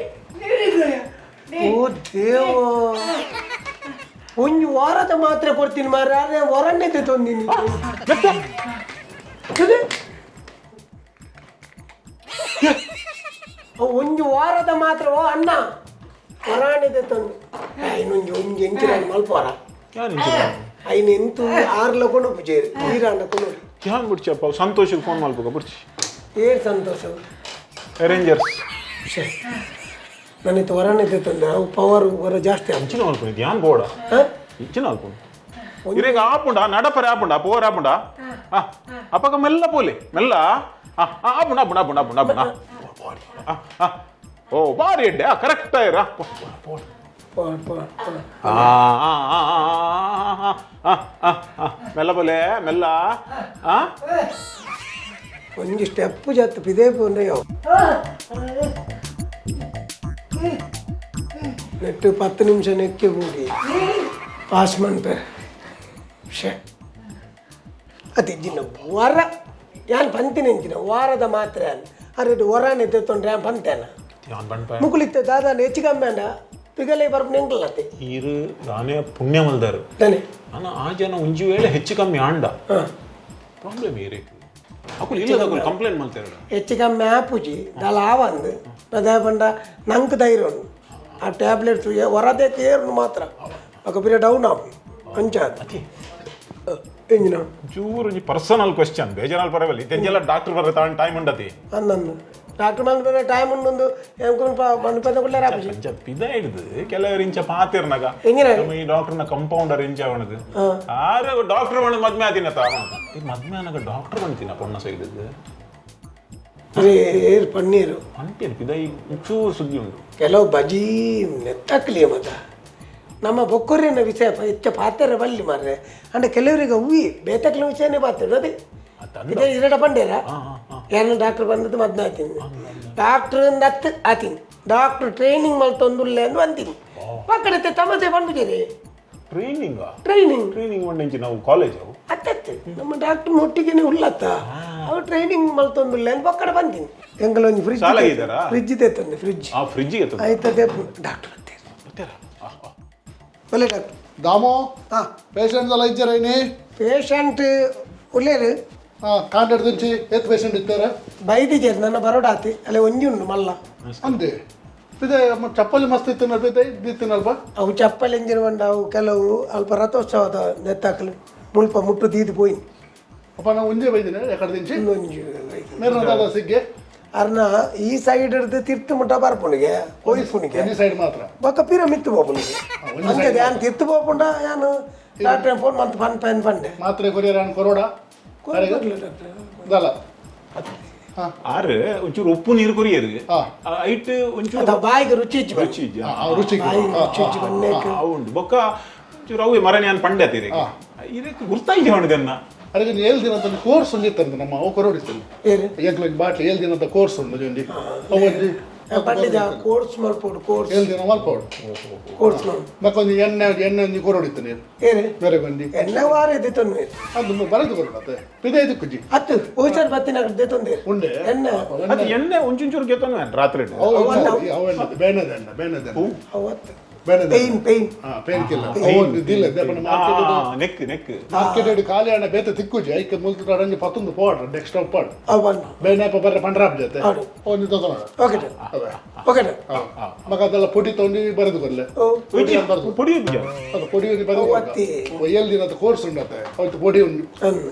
ಓ ದೇವ, ಒಂದು ವಾರದ ಮಾತ್ರೆ ಕೊಡ್ತೀನಿ ಮಾರ್ರೆ, ಅರೆ ಹೊರಣ್ಣೆ ತಂದಿನಿ. ಒಂದು ವಾರದ ಮಾತ್ರ. ಓ ಅಣ್ಣ, ಹೊರಾಣಿದೆ ತಂದು ಇನ್ನೊಂದು ಒಂಜಿ ಎಂಚಿನ ಮಲ್ಪೋರ. ಯಾನ್ ಇಂಚಿನ? ಐನ್ ಎಂತು ಆರ್ಲ ಕೊಂಡು ಪೂಜೆ ಈರಾಂಡ ಕೊಂಡು. ಯಾನ್ ಬುಡ್ಚಪ್ಪ, ಸಂತೋಷಕ್ಕೆ ಫೋನ್ ಮಲ್ಪಕ ಬುಡ್ಚಿ. ಏರ್ ಸಂತೋಷ? ಅರೇಂಜರ್ಸ್. ನನಗೆ ಹೊರಾಣಿದೆ ತಂದೆ, ಅವು ಪವರ್ ಹೊರ ಜಾಸ್ತಿ ಆಗ. ಇಂಚಿನ ಮಲ್ಪುನಿ ಯಾನ್ ಬೋಡ. ಹಾಂ. ಇಂಚಿನ ಮಲ್ಪುನಿ ಇರೇಗ ಆಪುಂಡ ನಡಪರೆ ಆಪುಂಡ ಪೋರ್ ಆಪುಂಡ. ಆ ಅಪಗ ಮೆಲ್ಲ ಪೋಲೆ ಮೆಲ್ಲ. ಆ ಆ, ಆಪುಂಡ ಆಪುಂಡ ಆಪುಂಡ ಆಪುಂಡ ಆಪುಂಡ. ಆ ಆ ಓ ಬಾರಿ ಎಡ್ಡೆ ಕರೆಕ್ಟ್ ಆಯ್ರ. ಪೋ ಪೋ ಪೋ. ಆ ಆ ಆ ಆ ಆ ಆ ಆ ಮೆಲ್ಲ ಬೋಲೆ ಮೆಲ್ಲ. ಆ ಒಂಜಿ ಸ್ಟೆಪ್ ಜಾತ್ ಪಿದೇ ಪೋಂಡೆ ಯಾವ ನೆಟ್ಟು 10 ನಿಮಿಷ ನೆಕ್ಕೆ ಹೋಗಿ ಪಾಸ್ ಮನ್ಪೆ. ಶೇ ಅದೇ ಜಿನ್ನ ವರ ಯಾನ್ ಪಂತಿನ ಎಂಚಿನ ವಾರದ ಮಾತ್ರೆ ಅರೆ ವರನೆ ತೊಂದ್ರೆ ಯಾನ್ ಪಂತೇನ. ಯಾನ್ ಬಂಡ್ಪ. ಮುಕುಲಿತ್ತೆ ದಾದಾ ಹೆಚ್ಚು ಕಮ್ಮಿ ಅಂಡ ಪಿಗಲೆ ಬರ್ಪುನ ಎಂಕಲತ್ತೆ. ಈರು ದಾನೆ ಪುಣ್ಯ ಮಲ್ದಾರು. ತಾನೆ. ನಾನು ಆ ಜನ ಒಂಜಿ ವೇಳೆ ಹೆಚ್ಚು ಕಮ್ಮಿ ಆಂಡ ಪ್ರಾಬ್ಲಮ್ ಏರೇಕು ಅಕುಲು ಇಲ್ಲದ ಅಕುಲು ಕಂಪ್ಲೇಂಟ್ ಮಾಡ್ತಾರೆ. ಹೆಚ್ಚು ಕಮ್ಮಿ ಆಪುಜಿ ದಾಲ ಆವಂದು ಅದೇ ಪಂಡ ನಂಗೆ ಧೈರ್ಯ ಉಂಡು. ಆ ಟ್ಯಾಬ್ಲೆಟ್ಸ್ ಹೊರದೇ ಏರುನು ಮಾತ್ರ ఒక ಪಿರ ಡೌನ್ ಆಪು ಅಂಚ. ಅತಿ ಎಂಜಿನ? ಚೂರು ಒಂಜಿ ಪರ್ಸನಲ್ ಕ್ವೆಶ್ಚನ್, ಬೇಜಾರಲ್ಲಿ ಪರವಾಗಿಲ್ಲ. ಇದೆಲ್ಲ ಡಾಕ್ಟರ್ ಬರ ತಾಂಡ್ ಟೈಮ್ ಉಂಡತಿ. ಅಂದಂದು ಡಾಕ್ಟರ್ ಬಂದ ಟೈಮ್ ಉಂಡೊಂದು ಮನ್ಪದ ಕುಳ್ಳಾರ ಆಪುಜಿ. ಅಂಚ ಪಿದ ಹಿಡ್ದು ಕೆಲವರು ಇಂಚ ಪಾತಿರ್ನಾಗ. ಎಂಗಿನ? ನಮ್ಮ ಈ ಡಾಕ್ಟರ್ನ ಕಂಪೌಂಡರ್ ಇಂಚ ಅವನದು ಆರೆ ಡಾಕ್ಟರ್ ಅವನ ಮದ್ಮೆ ಆತಿನ ತಾ ಈ ಮದ್ಮೆ ಆನಾಗ ಡಾಕ್ಟರ್ ಬಂತಿನ ಪೊಣ್ಣ ಸೈಡ್. ಏರ್ ಪನ್ನೀರು. ಅಂಟೇನು ಪಿದ ಈ ಚೂರು ಸುದ್ದಿ ಉಂಟು. ಕೆಲವು ಬಜೀ ನೆತ್ತಕ್ಲಿ ಮತ ನಮ್ಮ ಬೊಕ್ಕೊರಿನ ವಿಷಯ ಹೆಚ್ಚ ಪಾತೆರ ಬಲ್ಲಿ ಮಾರ್ರೆ. ಅಂಡ ಕೆಲವರಿಗೆ ಹೂವಿ ಬೇತಕ್ಲ ವಿಷಯನೇ ಪಾತೆರ ಅದೇ. ಇದೇ ಇರಡ ಪಂಡೇರ ಯಾರು ಡಾಕ್ಟರ್ ಬಂದದ್ದು ಮದ್ನ ಆತೀನಿ ಡಾಕ್ಟರ್ ಹತ್ತು ಆತೀನಿ ಡಾಕ್ಟರ್ ಟ್ರೈನಿಂಗ್ ಮಲ್ತೊಂದುಲ್ಲೆ ಅಂದು ಅಂತೀನಿ ಪಕ್ಕಡತ್ತೆ ತಮಸೆ ಬಂದ್ಬಿಟ್ಟಿರಿ. Training? Training. Training ಒಂಡೆಂಚಿ ನಾವು ಕಾಲೇಜ್ ಅವು? ಅತ್ತತ್ತು ನಮ್ಮ ಡಾಕ್ಟರ್ ಒಟ್ಟಿಗೆನೆ ಉಲ್ಲತ್ತ ಅವು ಟ್ರೈನಿಂಗ್ ಮಲ್ತೊಂದುಲ್ಲೆ ಅಂದ್ ಪಕ್ಕಡ ಬಂತೀನಿ ಎಂಗಲೊಂಜಿ ಫ್ರಿಜ್. ಶಾಲೆಗೆ ಇದ್ದಾರಾ? ಫ್ರಿಜ್ ತೆತ್ತಂದೆ ಫ್ರಿಜ್. ಆ ಫ್ರಿಜ್ಜಿಗೆ ಆಯ್ತದೆ ಡಾಕ್ಟರ್ ಬರ್ತೀರಿ. ಒಳ್ಳೆ ಡಾಕ್ಟರ್. ದಾಮು. ಹಾಂ. ಪೇಷಂಟ್ ಎಲ್ಲ ಇದ್ದಾರ ಇನ್ನಿ? ಪೇಷಂಟ್ ಉಳ್ಳೇರು. ಹಾಂ, ಕಾಂಟ್ಯಾಕ್ಟ್ ದಿಂಚಿ ಏತ್ ಪೇಷಂಟ್ ಇದ್ದಾರೆ? ಬೈದಿಜೇರು ನನ್ನ ಬರೋಡಾತಿ ಅಲ್ಲೇ ಒಂಜಿ ಉಂಡು ಮಲ್ಲ. ಅಂದೆ ಇದೆ ಚಪ್ಪಲಿ ಮಸ್ತ್ ಇತ್ತು ನಲ್ಪ ಇದ್ದಿತ್ತಿನಲ್ಪ. ಅವು ಚಪ್ಪಲಿ ಎಂಜಿನ ಬಂಡ ಅವು ಕೆಲವು ಅಲ್ಪ ರಥೋತ್ಸವದ ನೆತ್ತಾಕಲು ಮುಲ್ಪ ಮುಟ್ಟು ದೀದು ಪೋಯಿನ್. ಅಪ್ಪ ನಾವು ಒಂಜೇ ಬೈದಿನ ಎಕಡೆ ದಿಂಚಿ. ಇನ್ನೊಂಜಿ. ಮೇರ್ನದಾದ ಸಿಗ್ಗೆ. ಅರ್ನ ಈ ಸೈಡ್ ಹಿಡ್ದು ತಿರ್ತು ಮುಟ್ಟ ಬರ್ಪುಣಿಗೆ ಪುಣಿಗೆ. ಒಂಜಿ ಸೈಡ್ ಮಾತ್ರ. ಬೊಕ್ಕ ಪಿರ ಮಿತ್ತು ಪೋಪುಣಿಗೆ. ಒಂಜಿ ಅಂಚೆ ಯಾನ್ ತಿರ್ತು ಪೋಪುಂಡ ಯಾನ್ ಡಾಕ್ಟರ್ ಫೋನ್ ಮಂತ್ ಪನ್ ಪನ್ ಪಂಡೆ. ಮಾತ್ರೆ ಕೊರಿಯರ್ ಅನ್ ಕೊರೋಡ. ಡಾಕ್ಟರ್. ದಲ್ಲ ಹಾಂ. ಆರು ಒಂಚೂರು ಉಪ್ಪು ನೀರು ಕೊರಿಯರು. ಹಾ. ಐಟ್ ಒಂಚೂರು ಅದ ಬಾಯಿಗೆ ರುಚಿ ಹೆಚ್ಚು ಬನ್ನಿ. ರುಚಿ ಇಜ್ಜಾ? ರುಚಿ. ಬಾಯಿಗೆ ರುಚಿ ಹೆಚ್ಚು ಬನ್ನೇಕ್. ಅವು ಉಂಡು ಬೊಕ್ಕ ಒಂಚೂರು ಅವು ಮರಣ ಯಾನ್ ಪಂಡೆ ಆತೀರಿ ಇದಕ್ಕೆ ಗುರ್ತಾಯಿ ಅವನದನ್ನ. ಅದಕ್ಕೆ ಏಳು ದಿನದ ಕೋರ್ಸ್ ಒಂಜಿ ಇತ್ತಂತೆ ನಮ್ಮ ಅವು ಕೊರೋಡಿಸ್ತೇನೆ. ಏರು? ಎಂಕ್ಲೊಂಜಿ ಬಾಟ್ಲಿ ಏಳು ದಿನದ ಕೋರ್ಸ್ ಉಂಡು ಒಂಜಿ ಅವು ಒಂಜಿ. ಪಂಡಿತ ಕೋರ್ಸ್ ಮಲ್ಪೋಡು ಕೋರ್ಸ್. ಏಳು ದಿನ ಮಲ್ಪೋಡು. ಕೋರ್ಸ್ ಮಲ್ಪ. ಮಕ್ಕೊಂಜಿ ಎಣ್ಣೆ ಎಣ್ಣೆ ಒಂಜಿ ಕೊರೋಡಿತ್ತು ನೀರು. ಏರು? ಬೇರೆ ಒಂಜಿ. ಎಣ್ಣೆ ವಾರ ಇದೆ ತೊಂದರೆ. ಅದು ಬರೆದು ಕೊರೋಡತ್ತೆ ಪಿದೆ ಇದಕ್ಕುಜಿ. ಹತ್ತು ಹುಷಾರ್ ಬತ್ತಿನ ತೊಂದರೆ. ಉಂಡೆ. ಎಣ್ಣೆ. ಅದು ಎಣ್ಣೆ ಒಂಚೂರು ಗೆತ್ತೊಂದು ರಾತ್ರಿ. ಅವು ಅವು ಎಣ್ಣೆ ಬೇಣದ ಎಣ್ಣೆ ಬೇಣದ ಎಣ್ಣೆ. ಅವತ್ತು ಬೇಣದ. Pain pain. ಹಾ, ಪೇನ್ ಕಿಲ್ಲರ್ ಅವು ದಿಲ್ಲ market. Neck neck. Market ಖಾಲಿ ಹಣ ಬೇತೆ ತಿಕ್ಕುಜಿ ಐಕೆ ಮುಲ್ತು ಅಡಂಜಿ ಪತ್ತೊಂದು ಪೋಡ್ರ ನೆಕ್ಸ್ಟ್ ಪಾಡ್. ಅವು ಬಂದು ಬೇಣೆ ಬರ್ರೆ ಪಂಡ್ರಾಪ್ ಜೊತೆ. ಹೌದು. ಒಂದು ತೊಗೊಂಡು. Okay doctor. ಅದೇ. Okay doctor. ಮಗ ಅದೆಲ್ಲ ಪುಡಿ ತಗೊಂಡು ಬರೆದು ಕೊರ್ಲೆ. ಓ. ಪುಡಿ ಬರೆದು. ಪೊಡಿ ಉಜ್ಜ. ಅದು ಪೊಡಿ ಒಂದು ಬರೆದು. ಅತ್ತಿ. ಏಳು ದಿನದ ಕೋರ್ಸ್ ಉಂಡತ್ತೆ ಅವತ್ತು ಪೊಡಿ ಉಂಡು. ಅನ್ನು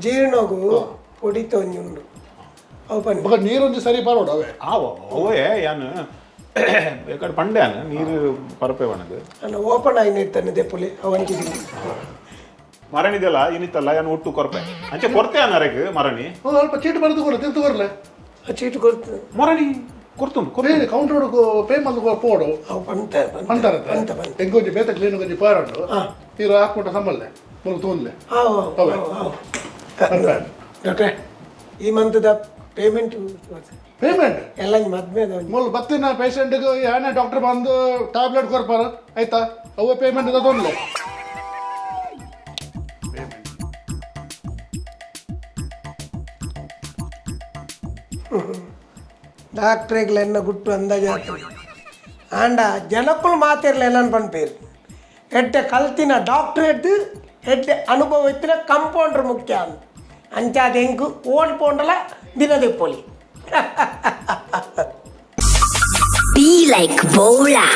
ಜೀರ್ಣಗು ಪೊಡಿ ತೊಂಜಿ ಉಂಡು ಅವು ಪಂಡಿ. ಮಗ ನೀರೊಂದು ಸರಿ ಬರೋಡು ಅವೇ. ಆವ ಅವೇ ಯಾನ್ ಬೇಕಾದ್ರೆ ಪಂಡೆ ಯಾನ್ ನೀರು ಪರಪೆ ಒಣದು. ಅಲ್ಲ ಓಪನ್ ಆಗಿ ಇರ್ತಾನೆ ದೆಪ್ಪುಲಿ ಅವು ಅಂಚಿದ್ದೀನಿ. ಮರಣಿದೆಲ್ಲ ಇನಿತ್ತಲ್ಲ ಯಾನ್ ಒಟ್ಟು ಕೊರ್ಪೆ ಅಂಚೆ ಕೊರ್ತೆ ಅನ್ನಾರೆಗ್ ಮರಣಿ. ಹ್ಞೂ, ಸ್ವಲ್ಪ ಚೀಟ್ ಬರೆದು ಕೊಡು ತಿಂತು ಕೊರ್ಲೆ. ಆ ಚೀಟು ಕೊಡ್ತು. ಮರಣಿ ಕೊರ್ತುಂಡು pay counter pay ಮಂದು ಪೋಡು. ಅವು ಪಂತ. ಪಂತಾರತ್ತೆ. ಪಂತ ಪಂತ. ಎಂಕೊಂಜಿ ಬೇತೆ ಕ್ಲೀನ್ ಒಂಜಿ ಪಾರಂಡು. ಹಾ. ನೀರು ಹಾಕ್ಬಿಟ್ಟು ಸಂಬಲ್ಲೆ ಮುಲ್ಕು ತೂನ್ಲೆ. ಅವು ಅವೇ. ಅವು ಅವು. ಪನ್ಪೆ. ಡಾಕ್ಟ್ರೆ, ಈ ಮಂತ್ದ ಪೇಮೆಂಟ್. ಪೇಮೆಂಟ್? ಎಲ್ಲ ಮದ್ಮೆ. ಮೂಲು ಬತ್ತಿನ ಪೇಷಂಟ್ಗೆ ಯಾನೆ ಡಾಕ್ಟರ್ ಬಂದು ಟ್ಯಾಬ್ಲೆಟ್ ಕೊರ್ಪಾರ, ಆಯ್ತಾ? ಅವ ಪೇಮೆಂಟ್ ತೊಂದ್ರೆ. ಡಾಕ್ಟ್ರೆಗ್ಲ ಎನ್ನ ಗುಟ್ಟು ಅಂದಾಜು ಆಗ್ತದೆ. ಆಂಡ ಜನಕ್ಕಳು ಮಾತಿರ್ಲ ಎಲ್ಲ ಪನ್ಪೇರು. ಎಡ್ಡೆ ಕಲ್ತಿನ ಡಾಕ್ಟ್ರೇಟ್, ಎಡ್ಡೆ ಅನುಭವ ಇತ್ತಿನ ಕಂಪೌಂಡರ್ ಮುಖ್ಯ ಅಂತ. ಅಂಚಾದ ಎಂಕು ಓಡ್ ಪೋಂಡಲ ದಿನದೆಪ್ಪೊಲಿ. Be like Bola.